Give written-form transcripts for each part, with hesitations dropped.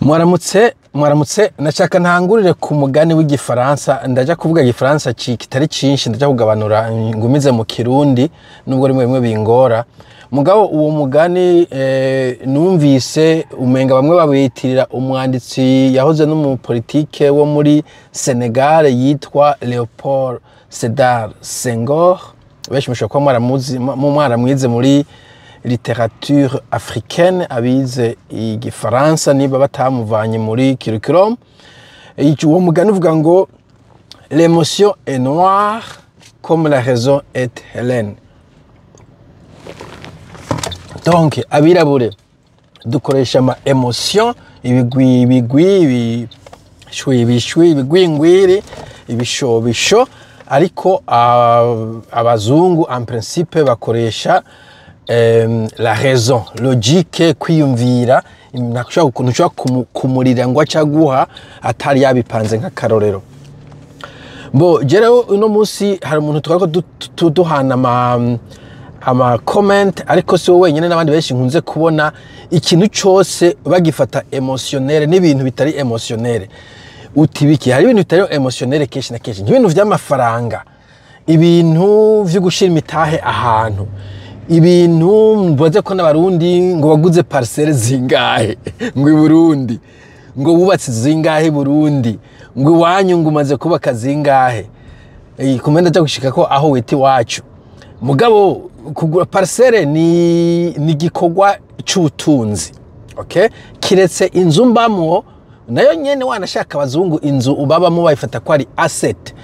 Mwaramutse, mwaramutse. Nashaka ntangurire ku mugani w'igifaransa. Ndaja kuvuga igifaransa kitari cinshi, ndaja kugabanura ngumize mu Kirundi, nubwo rimwe rimwe bingora. Mugabo uwo mugani numvise umenga bamwe bawitirira umwanditsi yahoze n'umupolitike wo muri Senegal yitwa Leopold Sedar Senghor. Benshi mushobora kuba mwaramuzi, mwaramwize muri littérature africaine, abize igifaransa, niba batamuvanye muri curriculum. Uwo mugani uvuga ngo: "L'émotion est noire comme la raison est hellène." Donc abirabure dukoresha ama émotion, ibigwi ibigwi, ibishwi ibishwi, ibigwingwiri, ibishobisho, ariko abazungu en principe bakoresha la raison, logique, kwiyumvira. Ntushobora kumurira ngo acaguha atari yabipanze. Nk'akarorero, bo jereho uno munsi hari umuntu twariko duhana ama comment, ariko si wowe wenyine, n'abandi benshi nkunze kubona ikintu cose bagifata émotionnel n'ibintu bitari émotionnel. Uti biki? Hari ibintu bitari émotionnel kenshi na kenshi, nk'ibintu vy'amafaranga, ibintu vyo gushira imitahe ahantu, ibintu mboze ko n'abarundi ngo baguze parcelle zingahe, ngo i Burundi ngo wubatse zingahe, i Burundi ngo iwanyu ngo umaze kubaka zingahe. Kumenda ndaja gushika ko aho wita iwacu. Mugabo kugura parcelle ni igikorwa c'ubutunzi, okay? Kiretse inzu mbamwo, nayo nyene wanashaka abazungu inzu ubabamo bayifata ko ari asset,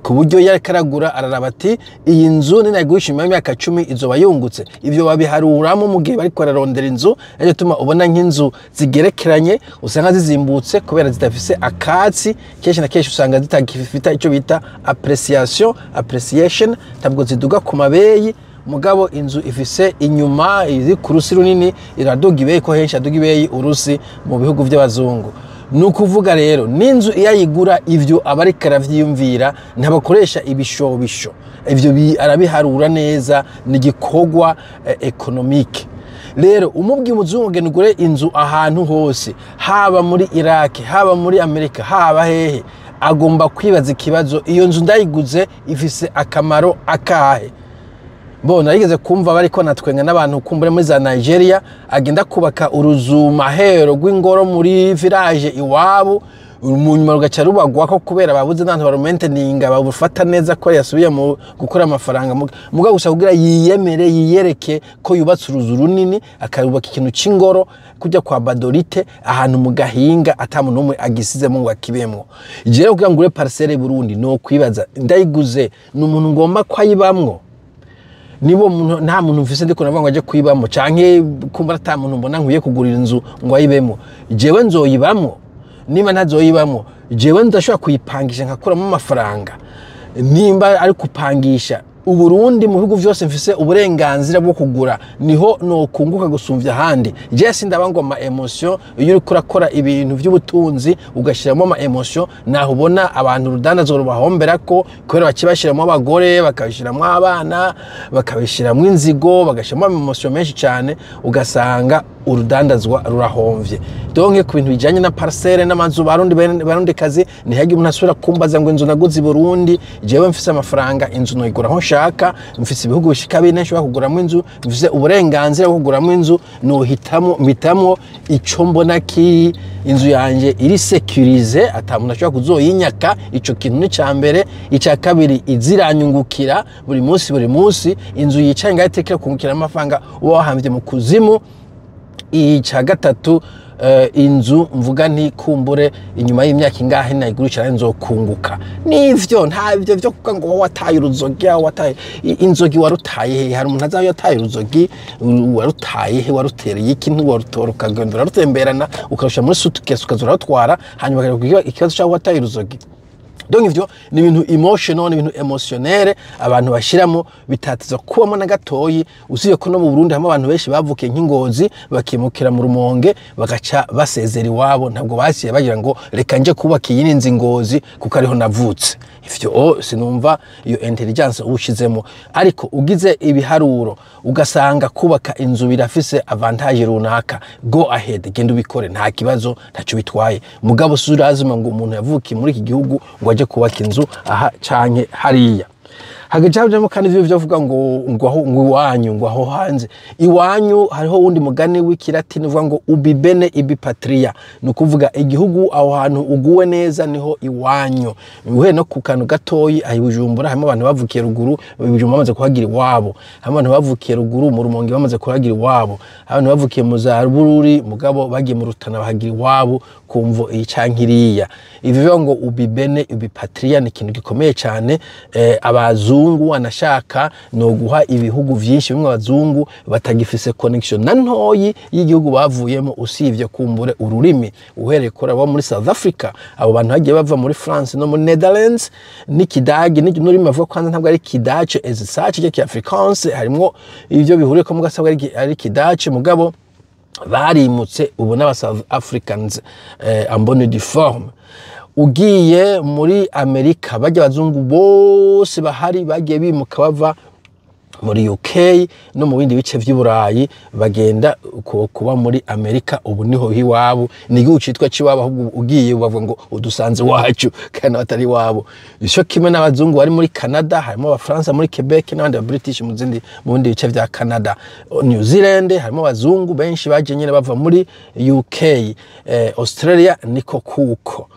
ku buryo yariko aragura araraba ati: "Iyi nzu ninayigurisha nyuma y'imyaka 10 izoba yungutse." Ivyo babiharuramo mu gihe bariko bararondera inzu. Aricyo gituma ubona nk'inzu zigerekeranye usanga zizimbutse, kubera zidafise akatsi. Kenshi na kenshi usanga zitagifite icyo bita appreciation, ntabwo ziduga ku mabeyi. Mugabo inzu ifise inyuma iri ku rusi runini iraduga ibeyi, ko henshi aduga ibeyi urusi mu bihugu by'abazungu. Ni ukuvuga rero n'inzu iyo ayigura ivyo aba ariko aravyiyumvira, ntabakoresha ibishobisho. Ivyo arabiharura neza, ni igikorwa économique. Rero umubwiye umuzungu ngenda ugure inzu ahantu hose, haba muri Iraq, haba muri Amerika, haba hehe, agomba kwibaza ikibazo: iyo nzu ndayiguze ifise akamaro akahe? Bo narigeze kumva bariko natwenga n'abantu kumbure muri za Nigeria, agenda kubaka uruzu mahero rw'ingoro muri village iwabo, mu nyuma rugaca rubagwako kubera babuze n'abantu barumainteninga, babufata neza, ko yasubiye mu gukora amafaranga. Mugabo gusa kugira yiyemere, yiyereke ko yubatse uruzu runini, akubaka ikintu c'ingoro kujya kwa Badorite ahantu mu gahinga, ata muntu n'umwe agisizemo ngo akibemwo. Jewe kugira ngo ngure parcelle i Burundi, no kwibaza: ndayiguze, ni umuntu ngomba ko ayibamwo? Niba umuntu nta muntu mfise ndiko navuga ngo aje kuyibamo, canke kumva ata muntu mbona nkwiye kugurira inzu ngo ayibemo, jewe nzoyibamwo? Niba ntazoyibamwo, jewe ndashobora kuyipangisha nkakuramo amafaranga? Nimba ari kupangisha, Uburundi mu bihugu vyose mfise uburenganzira bwo kugura niho nokunguka gusumvya ahandi. Jewe sindaba ngo ama émotion. Iyo uriko urakora ibintu vy'ubutunzi ugashiramo ama émotion, naho ubona abantu urudandazwa rubahomberako, kubera baci bashiramo abagore, bakabishiramo abana, bakabishiramo inzigo, bagashiramo ama émotion menshi cyane, ugasanga urudandazwa rurahomvye. Donc ku bintu bijanye na parcelle n'amazu, Barundi Barundi kazi, ntihagire umuntu asubira kumbaza ngo inzu naguze i Burundi. Jewe mfise amafaranga, inzu noyigura aho nshaka. Mfise ibihugu bishika bine nshobora kuguramo inzu, mfise uburenganzira bwo kuguramo inzu. Nohitamo, mpitamo ico mbona ki inzu yanje iri sécurisée, ata muntu ashobora kuzoyinyaka. Ico kintu ni ca mbere. Ica kabiri, iziranyungukira buri munsi buri munsi. Inzu yicaye ngaho itekera kungukira amafaranga uba wahamvye mu kuzimu. Ica gatatu, inzu mvuga nti kumbure inyuma y'imyaka ingahe nayigurisha nzokunguka. Nivyo, nta ivyo vyo kuvuga ngo wataye uruzogi, aho wataye inzogi, warutaye he? Hari umuntu azayo yataye uruzogi? Warutaye he? Warutereye iki? Ntiwarutora ukagenda urarutemberana, ukarusha muri suitcase, ukaza urarutwara, hanyuma bakakugira ikibazo cy'aho wataye uruzogi. Donc ivyo ni ibintu emotional, ni ibintu émotionnel abantu bashiramo bitatiza kubamo na gatoyi. Usibye ko no mu Burundi hamwe abantu benshi bavukiye nk'Ingozi bakimukira mu Rumonge, bagaca basezera iwabo, ntabwo basiye bagira ngo reka nje kubaka iyi nzu Ngozi kuko ariho navutse. Ivyo sinumva iyo intelligence ushizemo. Ariko ugize ibiharuro ugasanga kubaka inzu birafise avantage runaka, go ahead, genda ubikore, nta kibazo, ntacyo bitwaye. Mugabo si urazima ngo umuntu yavukiye muri iki gihugu ngo aje kubaka inzu aha canke hariya. Hagajamwo kandi ivyo byo ngo aho ngo iwanyu, ngo aho hanze iwanyu. Hariho wundi mugani w'ikilatini uvuga ngo "Ubi bene ibi patria", ni ukuvuga igihugu aho hantu uguwe neza niho iwanyu. Uhe no ku kantu gatoyi, aho i Bujumbura harimo abantu bavukiye ruguru i Bujumbura bamaze kuhagira iwabo, harimo abantu bavukiye ruguru mu Rumonge bamaze kuhagira iwabo, abantu bavukiye mu za Bururi mugabo bagiye mu Rutana bahagira iwabo kumvo iyi canke iriya. Ivyo bivuga ngo "Ubi bene ibi patria" ni ikintu gikomeye cyane. Abazungu anashaka no guha ibihugu vyinshi bimwe abazungu batagifise connection na ntoyi y'igihugu bavuyemo, usivye kumbure ururimi. Uhereye kuri abo muri South Africa, abo bantu bagiye bava muri France no muri Netherlands, n'ikidagi n'ururimi bavuga kwanza ntabwo ari kidace as such cyo Afrikaans, harimwo ivyo bihuriye ko mugasabwa ari kidace, mugabo barimutse ubu n'aba South Africans en bonne due forme. Ugiye muri Amerika, bajya abazungu bose bahari bagiye bimuka bava muri UK no mu bindi bice vy'i Burayi, bagenda kuba muri Amerika. Ubu niho iwabo, ni igihugu citwa ciwabo, ahubwo ugiye bavuga ngo udusanze iwacu kandi batari iwabo. Ico kimwe n'abazungu bari muri Canada, harimo abafaransa muri Quebec n'abandi ba British mu bindi bice vya Canada. New Zealand harimo abazungu benshi bagiye nyene bava muri UK. Australia niko kuko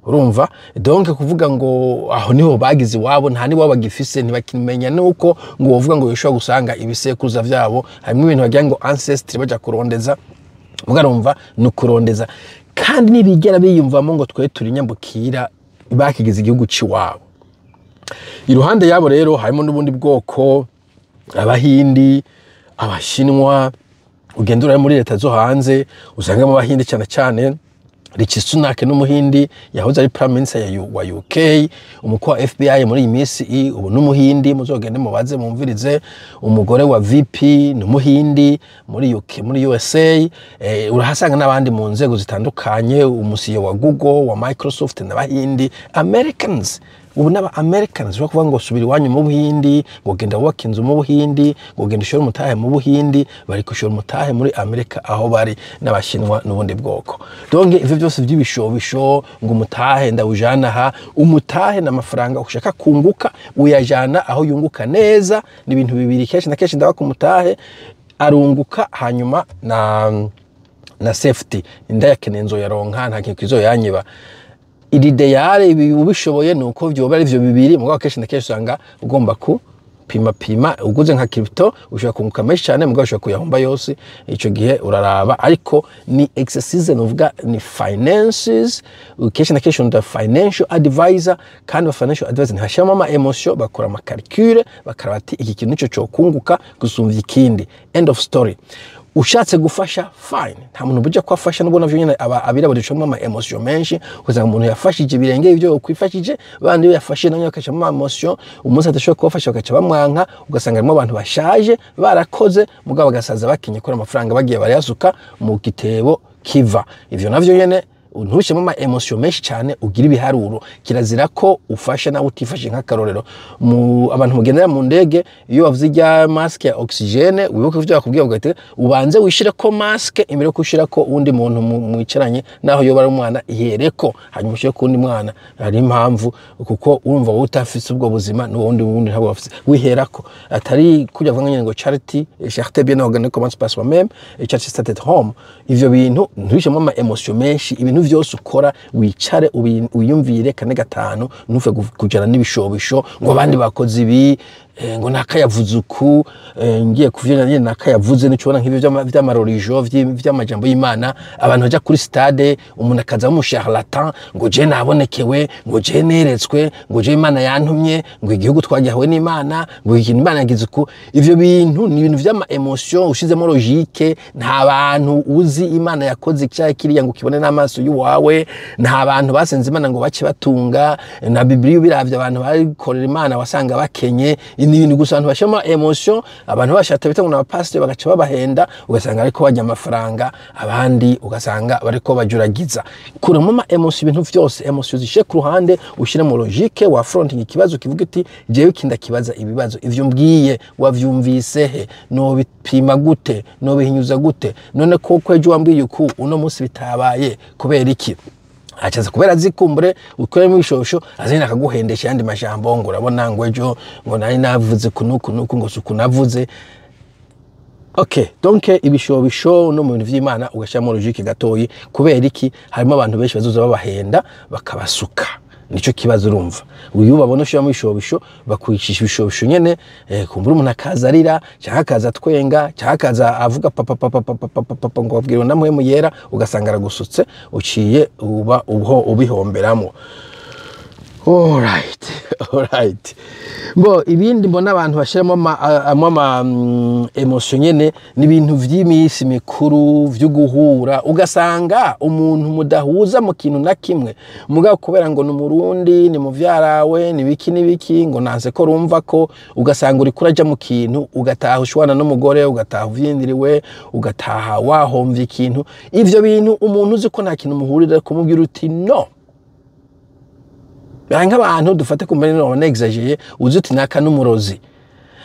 urumva. Donc kuvuga ngo aho niho bagize iwabo, nta niwabo bagifise, ntibakimenya nuko ngo wovuga ngo yoshobora gusanga ibisekuruza vyabo. Harimo ibintu bagira ngo ancestry baja kurondeza, mugarumva ni ukurondeza, kandi nibigera biyumvamo ngo twe turi nyambukira, bakigize igihugu ciwabo. Iruhande yabo rero harimo n'ubundi bwoko, abahindi, abashinwa. Ugenda uri muri leta zo hanze usangamo abahindi cyane cyane. Rishi Sunak n'umuhindi yahoze ari prime minister wa UK, umukuru wa FBI muri iyi minsi ubu n'umuhindi, muzogende mubaze mumvirize. Umugore wa VP n'umuhindi muri UK, muri USA. Urahasanga n'abandi mu nzego zitandukanye, umu CEO wa Google, wa Microsoft n'abahindi, Americans ubu n'aba Americans. Ushobora kuvuga ngo subira iwanyu mu Buhindi, ngo genda wubake inzu mu Buhindi, ngo genda ushore umutahe mu Buhindi. Bari gushora umutahe muri Amerika aho bari, n'abashinwa n'ubundi bwoko. Donc ivyo byose by'ibishobisho ngo umutahe ndawujana aha, umutahe n'amafaranga ushaka kunguka uyajana aho yunguka neza. Ni ibintu bibiri kenshi na kenshi ndabaka: umutahe arunguka, hanyuma na safety, ndayakeneye nzoyaronka, nta kintu kizoyanyiba. L'idéal ibi ubishoboye ni uko vyoba ari ivyo bibiri. Mugabo kenshi na kenshi usanga ugomba ku pima pima. Uguze nka crypto ushobora kunguka menshi cyane, mugabo ushobora kuyahomba yose. Ico gihe uraraba, ariko ni exercise nuvuga ni finances. Kenshi na kenshi unda financial advisor, kandi ba financial advisor ntihashiramo ama emotion, bakora ama calcul, bakaraba ati iki kintu nico cokunguka gusumvya ikindi, end of story. Ushatse gufasha, fine, nta muntu buja ko afasha nubwo navyo nyene aba abirabura ducamo ama emotion menshi, ugasanga umuntu yafashije ibirenge ivyo ukwifashije, bandi iyo yafashe nayo bakacamo ama emotion, umunsi adashobora kubafasha bagaca bamwanka. Ugasanga harimo abantu bashaje barakoze, mugabo bagasaza bakinye kuri amafaranga bagiye barayasuka mu gitebo kiva. Ivyo navyo nyene ntushyemo ama emotion menshi cyane, ugira ibiharuro. Kirazira ko ufasha nawe utifashe. Nk'akarorero, mu abantu mugendera mu ndege, iyo bavuze ijya masque ya oxygène, wibuke ivyo bakubwiye, ugahita ubanze wishire ko masque imbere yo gushira ko undi muntu mwicaranye, naho yoba ari umwana, ihereko hanyuma ushire ku wundi mwana. Hari impamvu, kuko urumva wowe utafise ubwo buzima n'uwundi wundi ntabwo bafise, wiherako. Atari kujya kuvuga nyine ngo charity, charité bien organisée commence par soi-même, charity start at home. Ivyo bintu ntubishemo ama emotion menshi. Ibintu vyose ukora wicare wiyumvire kane gatanu, ntufe kujana n'ibishobisho ngo abandi bakoze ibi. Ngo nakayavuze uku, ngiye kuvyo nyene nakayavuze. Nico ubona nk'ivyo vy'amarorijo, vy'amajambo y'Imana, abantu baja kuri stade, umuntu akaza mu charlatan ngo je nabonekewe, ngo je neretswe, ngo je Imana yantumye, ngo igihugu twagihawe n'Imana, ngo ikintu Imana yagize uku. Ivyo bintu ni ibintu vy'ama émotion ushizemo logique. Nta bantu uzi Imana yakoze icyaha kiriya ngo ukibone n'amaso y'uwawe. Nta bantu basenze Imana ngo bace batunga. Na Bibiliya ubiravye, abantu bakorera Imana wasanga bakenye. Ni ibintu gusa abantu bashiramo émotion, abantu bashata bita ngo n'abapasiteri, bagaca babahenda, ugasanga ariko bajya amafaranga, abandi ugasanga bariko bajuragiza. Kuramo ama émotion, ibintu vyose émotion zishe ku ruhande, ushire mu logique, wa fronting ikibazo, kivuga uti jewe kinda kibaza ibibazo, ivyo mbwiye wavyumvise he? No bipima gute? No bihinyuza gute? None koko ejo wambwiye uku, uno munsi bitabaye kubera iki? Acaza kubera azikumbure ukoremo ibishosho, azina akaguhendesha yandi majambo, ngo urabona ngo ejo ngo nari navuze kunuku nuku, ngo suku navuze. Okay, donc ibishobisho no mu bintu vy'Imana ugashiramo logique gatoyi. Kubera iki? Harimo abantu benshi bazoza babahenda bakabasuka, nico kibazo. Urumva uyu babona ushiramo ibishobisho, bakwicisha ibishobisho nyene. Kumbura umuntu akaza arira, cyangwa akaza twenga, cyangwa akaza avuga papa papa papa papa papa, ngo abwirwa na Mpwemu Yera, ugasanga aragusutse, uciye uba uho ubihomberamo. Alright. Bo ibindi mbona abantu bashiramo ama émotion nyene ni ibintu vy'imisi mikuru vyo guhura, ugasanga umuntu mudahuza mu kintu na kimwe, mugabo kubera ngo ni Umurundi, ni muvyarawe, ni biki n'ibiki, ngo nanse ko rumva ko, ugasanga uri kuraja mu kintu, ugataha ushwana n'umugore, ugataha uvyindiriwe, ugataha wahomvye ikintu. Ivyo bintu umuntu uzi ko nta kintu muhurira, kumubwira uti no. Nk'abantu dufate ku mbere none exagéré, uzi uti naka n'umurozi,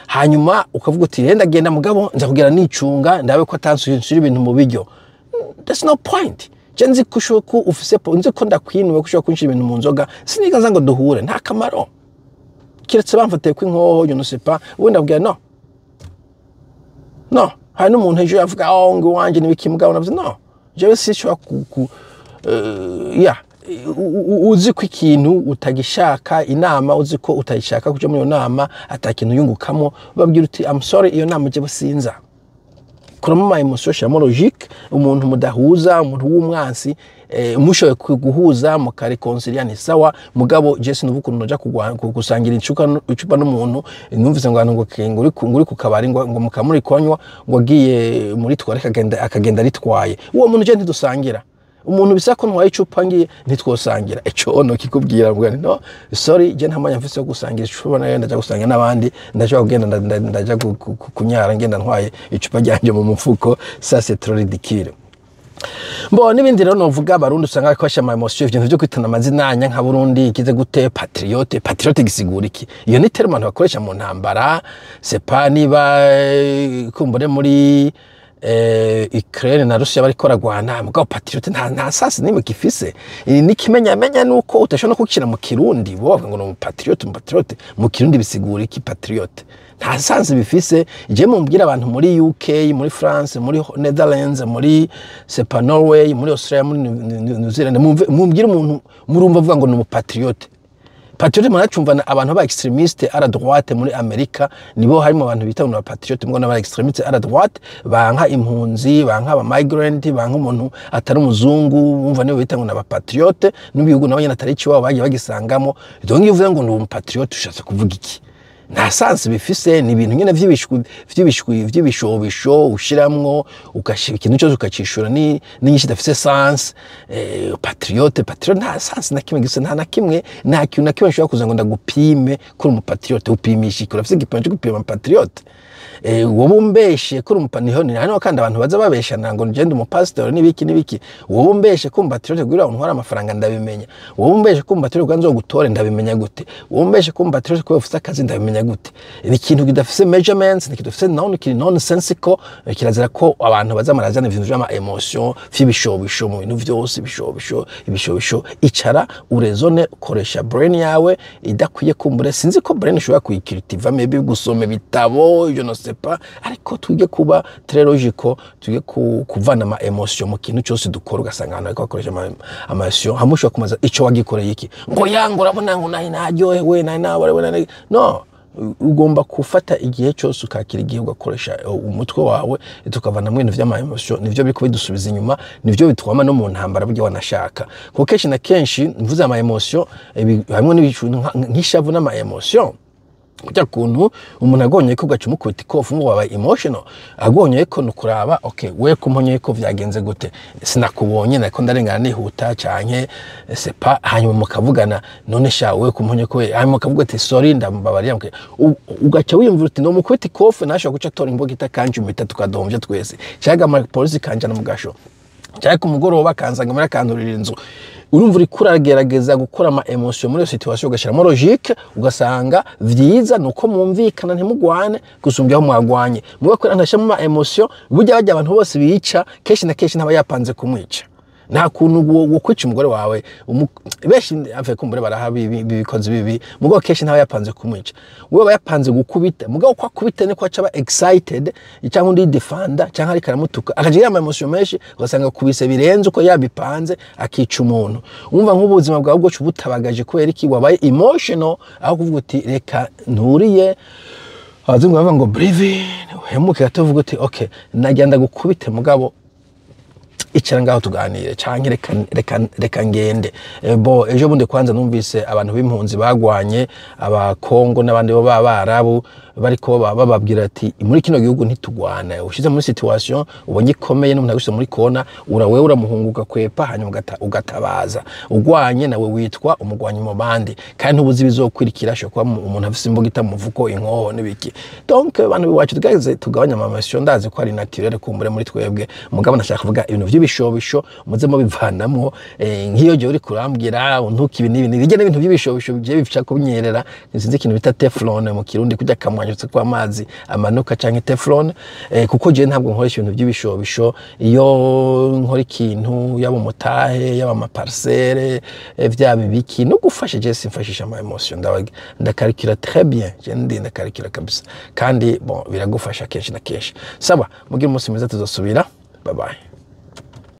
hanyuma ukavuga uti renda genda, mugabo nza kugira nicunga ndabe ko atansubira ibintu mu biryo. There's no point. Je nzi ko ushobora ko ufise nzi ko ndakwinuwe ko ushobora kunshira ibintu mu nzoga, sinigaza ngo duhure, nta kamaro, kiretse bamfatiye ko inkoho, je ne sais pas. Ubundi ndabwira no no. Hari n'umuntu ejo yavuga, oh, ngo iwanje n'ibiki, mugabo navuze no, jewe sinshobora ku ya uzi ko ikintu utagishaka, inama uzi ko utayishaka kuja muri iyo nama, ata kintu yungukamo, babwira uti I'm sorry, iyo nama jewe sinza. Kuramo ama émotion, shiramo logique. Umuntu mudahuza, umuntu w'umwansi, mushoboye guhuza mukareconcilia ni sawa, mugabo je sinuva ukuntu noja gusangira icupa n'umuntu. Numvise ngo ngo ngo uri ku kabari, ngo mukamuri konywa, ngo agiye muri tware akagenda ritwaye. Uwo muntu je ntidusangira. Umuntu bisa ko ntwaye icupa ngiye, ntitwosangira. Ico ono kikubwira ngo no sorry, je nta mwanya mfise wo gusangira icupa nayo, ndaja gusangira n'abandi, ndaja kugenda ndaja kunyara ngenda ntwaye icupa ryanje mu mufuko. Ça c'est trop ridicule. Mbo n'ibindi rero novuga, Abarundi usanga bariko bashira ama émotion, ibintu vyo kwitana amazina anya nka Burundi ikize gute, patriote. Patriote gisigura iki? Iyo ni terme abantu bakoresha mu ntambara, c'est pas niba kumbure muri Ukraine na Russia bariko baragwana. Mugabo patriote nta sens nimwe gifise. N'ikimenyamenya nuko utashobora no kukira mu Kirundi, bo bavuga ngo ni umupatriote. Umupatriote mu Kirundi bisigura iki? Patriote nta sens bifise. Je mumbwira abantu muri UK, muri France, muri Netherlands, muri c'est pas Norway, muri Australia, muri New Zealand, mumbwire umuntu murumva avuga ngo ni umupatriote. Patriote muracumva abantu ba extrémiste à la droite muri Amerika, nibo harimo abantu bita ngo patriote, ngo n'aba extrémiste à la droite banka impunzi, banka aba migrant, banka umuntu atari umuzungu, bumva nibo bita ngo n'aba patriote. N'ibihugu nabo nyene atari ikiwabo bagiye bagisangamo. Donc iyo uvuze ngo ni umupatriote ushatse kuvuga iki? Nta sens bifise. Ni ibintu nyene vy'ibishwi vy'ibishobisho ushiramwo, ugashira ikintu cyose ukacishura ni n'inyinshi idafise sens. Patriote nta sens na kimwe gisa, nta na kimwe, nta kintu na kimwe nshobora kuza ngo ndagupime kuri umupatriote. Upimisha iki? Urafise igipimo cyo gupima patriote? Wowe umbeshe kuri umupaniho ni hano, kandi abantu baza babeshana ngo ngende umupasitori n'ibiki n'ibiki. Wowe umbeshe ko umupatriote kugira ngo ntware amafaranga, ndabimenya. Wowe umbeshe ko umupatriote kugira nzogutore, ndabimenya gute? Wowe umbeshe ko umupatriote kuba ufise akazi, ndabimenya gute? Ni ikintu kidafise measurements, ni kidafise non, kiri nonsensical. Kirazira ko abantu baza marazana ibintu vy'ama émotion vy'ibishobisho mu bintu vyose, ibishobisho, ibishobisho. Icara uraisonne, koresha brain yawe idakwiye. Kumbure sinzi ko brain ishobora kuyicultiva, maybe gusoma ibitabo, je ne sais pas, ariko twige kuba très logique, twige kuvana ama émotion mu kintu cyose dukora. Ugasanga abantu bariko bakoresha ama émotion, hamwe ushobora kumaza ico wagikoreye iki, ngo yango urabona ngo nari naryohewe, nari nabarewe, nari no. Ugomba gufata igihe cyose, ukakira igihe, ugakoresha umutwe wawe, tukavana mu bintu vy'ama émotion. Nivyo biriko bidusubiza inyuma, nivyo bitwama no mu ntambara burya wanashaka, kuko kenshi na kenshi mvuze ama émotion, harimo n'ibicu nk'ishavu n'ama émotion. Kujya kuntu umuntu agonye ko ugaca umukubita ikofu ngo wabaye emotional, agonye ko nukuraba, okay, we kumponye ko vyagenze gute? Sinakubonye, nariko ndarengana nihuta canke c'est pas. Hanyuma mukavugana, none sha we kumponye ko, hanyuma mukavuga ati sorry, ndambabarira. Ugaca wiyumvira uti no mukubita ikofu, nashobora guca atora imbugita kanjumita, tukadomvya twese, cyangwa amapolisi kanjana mu gasho, cyangwa ku mugoroba kansanga muri akanturira inzu. Urumva uriko uragerageza gukora ama émotion muri iyo situation, ugashyiramo logique, ugasanga vyiza nuko mwumvikana ntimugwane gusumbya aho mwagwanye. Muga ko ntashyiramo ama émotion, burya bajya abantu bose bica, kenshi na kenshi ntaba yapanze kumwica. Nta kuntu wo kwica umugore wawe, benshi ave kumbure baraha ibikozi bibi, mugabo kenshi ntaba yapanze kumwica. Wewe aba yapanze gukubita, mugabo ko akubita niko aca aba excited, cyangwa undi defenda, cyangwa ariko aramutuka, akagira ama émotion menshi, ugasanga kubise birenze uko yabipanze, akica umuntu. Umva nk'ubuzima bwawe bwo butabagaje kubera iki? Wabaye emotional aho kuvuga uti reka nturiye. Abazungu bavuga ngo breathe in, uhemuke gato, uvuga uti okay, nagenda gukubite, mugabo icara ngaho tuganire, canke reka ngende. Bo ejo bundi kwanza numvise abantu b'impunzi bagwanye, abakongo n'abandi bo b'abarabu, bariko bababwira ati muri kino gihugu ntitugwana. Ushize muri situation ubonye ikomeye n'umuntu agushize muri kona, urawe uramuhunguka kwepa, hanyuma ugatabaza. Ugwanye nawe witwa umugwanyi mu bandi, kandi ntubuzi ibizokwirikira. Ashobora kuba umuntu afise imbugita mu mufuko, inkoho n'ibiki. Donc abantu biwacu tugerageze tugabanya ama émotion. Ndazi ko ari naturel kumbure muri twebwe, mugabo ndashaka kuvuga ibintu by'ibishobisho muze mubivanamwo. Nk'iyo gihe uri kurambwira ntuka ibi n'ibi n'ibi, n'ibintu by'ibishobisho bigiye bica kunyerera, sinzi ikintu bita teflon mu Kirundi, kujya kamwanyutse kw'amazi amanuka canke teflon, kuko je ntabwo nkoresha ibintu by'ibishobisho. Iyo nkora ikintu, yaba umutahe, yaba ama parcelle, vyaba ibiki no gufasha, je simfashisha ama émotion, ndakarikira très bien. Je ndi ndakarikira kabisa, kandi bon, biragufasha kenshi na kenshi. Sawa, mugire umunsi mwiza, tuzosubira. Bye bye.